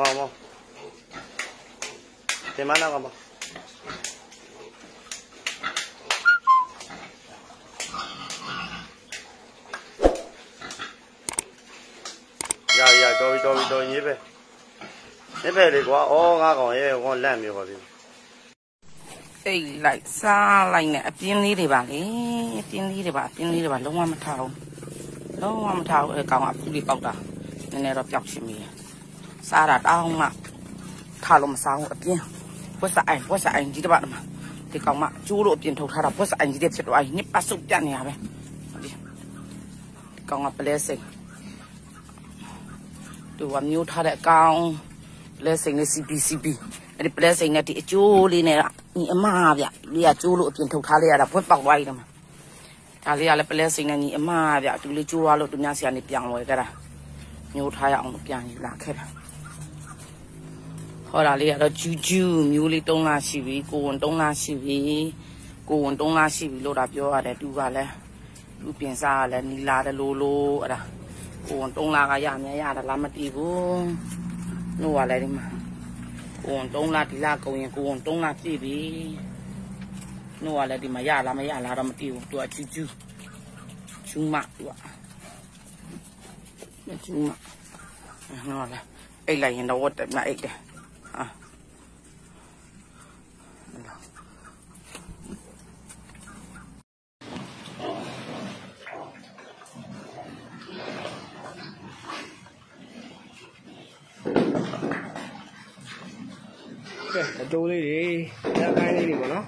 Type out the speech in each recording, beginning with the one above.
မောင်မောင်တင်မနာကမောင်ရရတော်ပြီတော်ပြီတော်ညစ်ပဲညစ်ပဲလေကွာဩငါကောင်ရဲ့ကောင်လန့်မျိုးပါပြီ အိတ်လိုက်စားလိုက်နဲ့အပြင်းလေးတွေပါလေအပြင်းလေးတွေပါအပြင်းလေးတွေပါလုံးဝမထားဘူးလုံးဝမထားဘူးအဲကောင်ကအပူလေးပေါက်တာနည်းနည်းတော့ပျောက်ရှင်ပြီစားတာတောင်းမှထားလို့မစားဘူးအပြင်းဝက်စအိုင်ဝက်စအိုင်ကြီးတပတ်မှာဒီကောင်မကျိုးလို့အပြင်ထုတ်ထားတာဝက်စအိုင်ကြီးတဲ့ဖြစ်တော့အဲညစ်ပတ်စုပ်ပြတ်နေရပဲဒီကောင်ကပလဲစိန်သူကမျိုးထားတဲ့အကောင်ပလဲစိန်နဲ့ CPCP အဲ့ဒီပလဲစိန်နဲ့ဒီအကျိုးလေးနဲ့ညီအမဗျဒီကကျိုးလို့အပြင်ထုတ်ထားလိုက်ရတာဘွက်ပေါက်သွားပြီတော့မှာဒါလေးကလည်းပလဲစိန်နဲ့ညီအမဗျသူလေးကျိုးသွားလို့သူများဆီကနေပြန်ဝယ်ကြတာမျိုးထားရအောင်လို့ပြန်ယူလာခဲ့တာဟောဒါလေးကတော့ဂျူးဂျူးမျိုးလေး3လရှိပြီကိုဝန်3လရှိပြီကိုဝန်3လရှိပြီလို့ဒါပြောရတယ်သူကလည်းသူပြင်စားကလည်းနီလာတယ်လို့လို့အဲ့ဒါကိုဝန်3လကရမြရတာလားမသိဘူးနှုတ်ကလည်းဒီမှာကိုဝန်3လဒီလကုန်ရင်ကိုဝန်3လပြည့်ပြီနှုတ်ကလည်းဒီမှာရလားမရလားတော့မသိဘူးသူကဂျူးဂျူးဂျူးမသူကဂျူးမနှုတ်ကလည်းအိတ်လိုက်ရင်တော့ဝတ်တယ်မအိတ်တယ်ဟာ ကဲအတိုးလေးတွေလက်ကိုင်းလေးတွေပေါ့နော်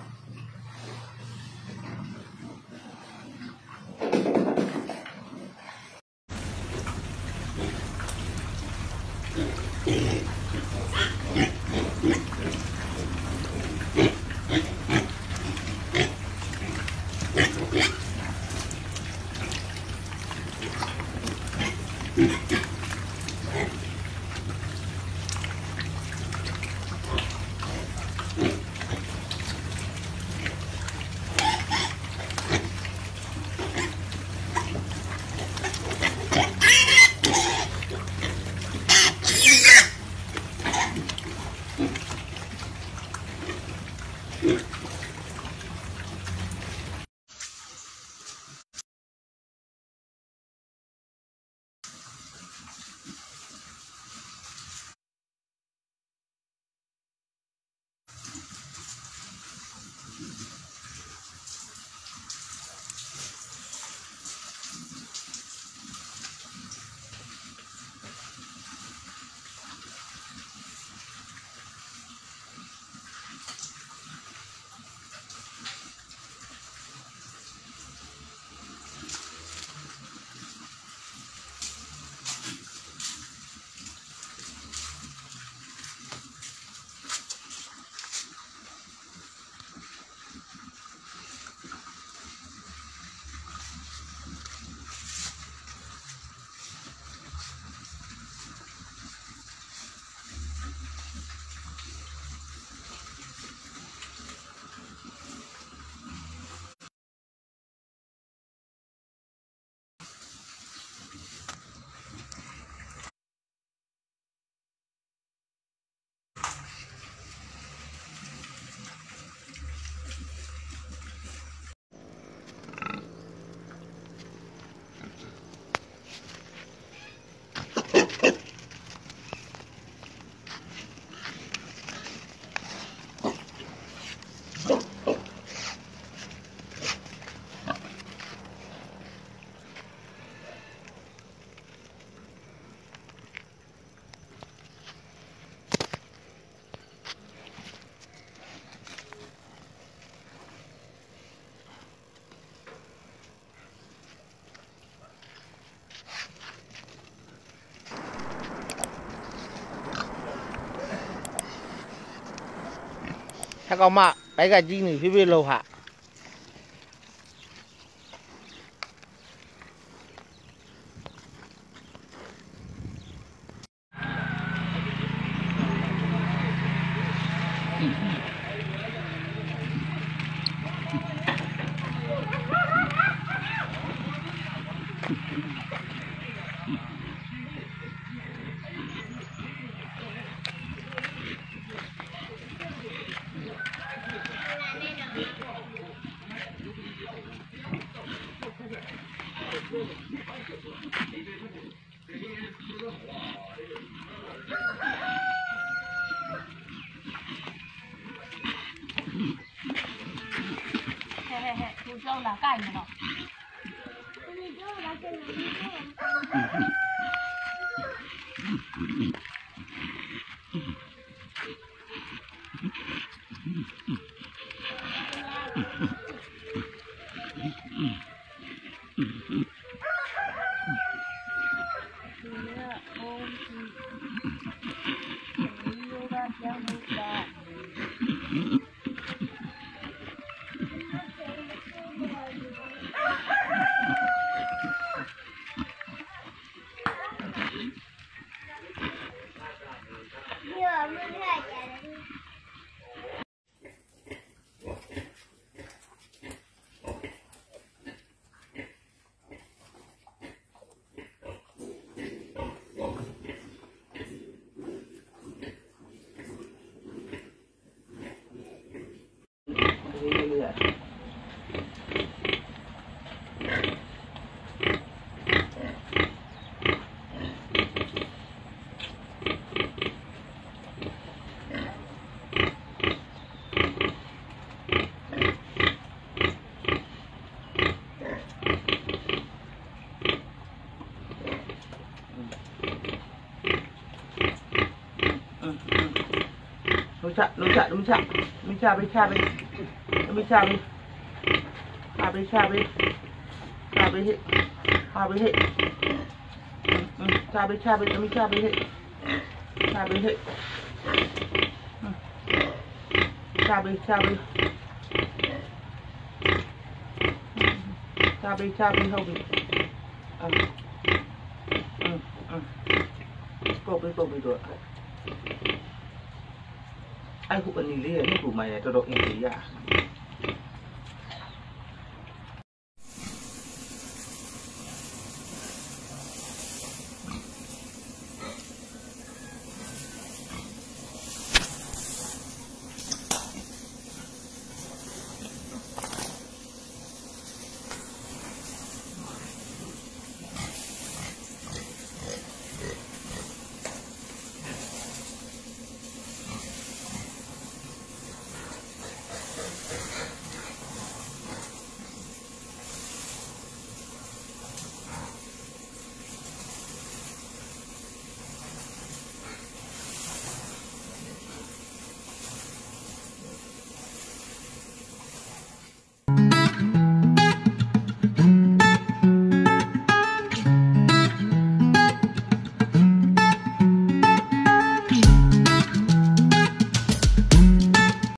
ထက်ကောင်မဘိုက်ကကြီးနေဖြည်းဖြည်းလှုပ်ဟာ လာကြိုက်မလို့ လုံးချလုံးချလုံးချလုံးချပေးချပေးလုံးချပေးဟာပေးချပေးဟာပေးဟဲ့ဟာပေးဟဲ့ချပေးချပေးလုံးချပေးဟဲ့ချပေးဟဲ့ချပေးချပေးချပေးချပေးဟုတ်ပြီအင်းအင်းအင်းပုတ်ပေးပုတ်ပေးတော့ အဲ့ခုအနီလေးရဲ့နှုတ်ကူမိုင်းရတော်တော်အင်ကြီးရ။